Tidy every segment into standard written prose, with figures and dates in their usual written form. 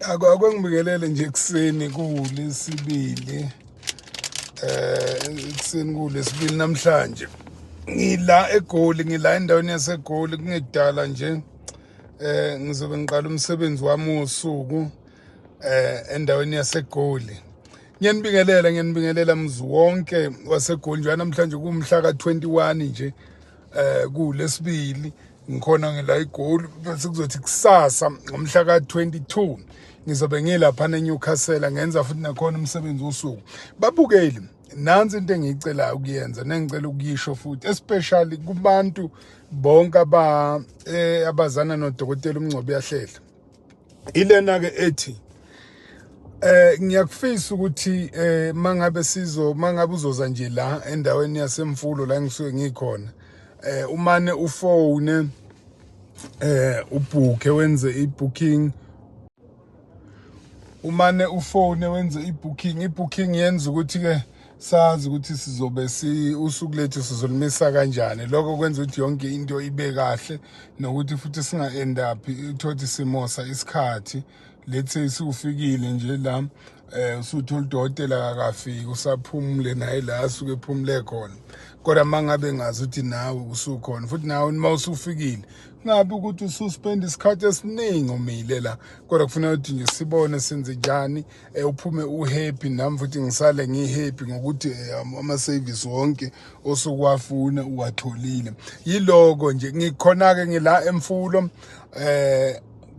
Ake ngibingelele nje ekuseni kuwulesibili, ekuseni kuwulesibili namhlanje. Ngila eGoli, ngila endaweni yaseGoli kungekudala nje. Ngizobe ngiqala umsebenzi wami wosuku endaweni yaseGoli. Ngiyanibingelela, ngiyanibingelela mzi wonke waseGoli nje namhlanje kumhla ka-21 nje kulesibili ngikhona ngila eGoli, bese kuzothi kusasa ngomhla ka-22 ngizobe ngilapha eNewcastle ngenza futhi nakhona umsebenzi wosuku. Babukeli, nansi into engiyicelayo ukuyenza nengicela ukuyisho futhi especially kubantu bonke aba abazana nodokotela uMngcobo Yahlehla. Ilena ke ethi ngiyakufisa ukuthi mangabe sizo mangabe uzoza nje la endaweni yasemfulo la ngisuke ngikhona, umane ufone, ubhuke wenze ibooking, umane ufone wenze ibooking. Ibooking yenza ukuthi ke sazi ukuthi sizobe si usuku lethu sizolimisa kanjani. Lokho kwenza ukuthi yonke into ibe kahle nokuthi futhi singa end up uthothi simosa isikhathi. Let's say siufikile nje la, usuthola udokotela akafiki, usaphumule naye la asuke ephumule khona, kodwa mangabe ngazi ukuthi nawe usukhona futhi nawe uma usufikile kungabi ukuthi ususpend isikhathi esiningi umile la, kodwa kufuneka ukuthi nje sibone senze njani, uphume uhappy, nami futhi ngisale ngihappy ngokuthi ama-service wonke osukwafuna uwatholile. Yiloko nje, ngikhona-ke ngila emfulo.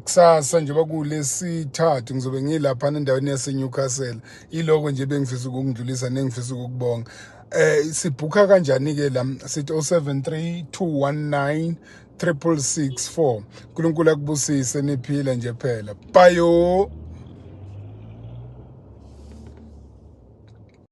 Kusasa njengoba kulesithathu ngizobe ngilapha endaweni yaseNewcastle. Iloko nje bengifisa ukungidlulisa nengifisa ukukubonga. Sibhukha kanjani ke la? Sithi 073 219 6664. uNkulunkulu akubusise, niphile nje phela. Bayo.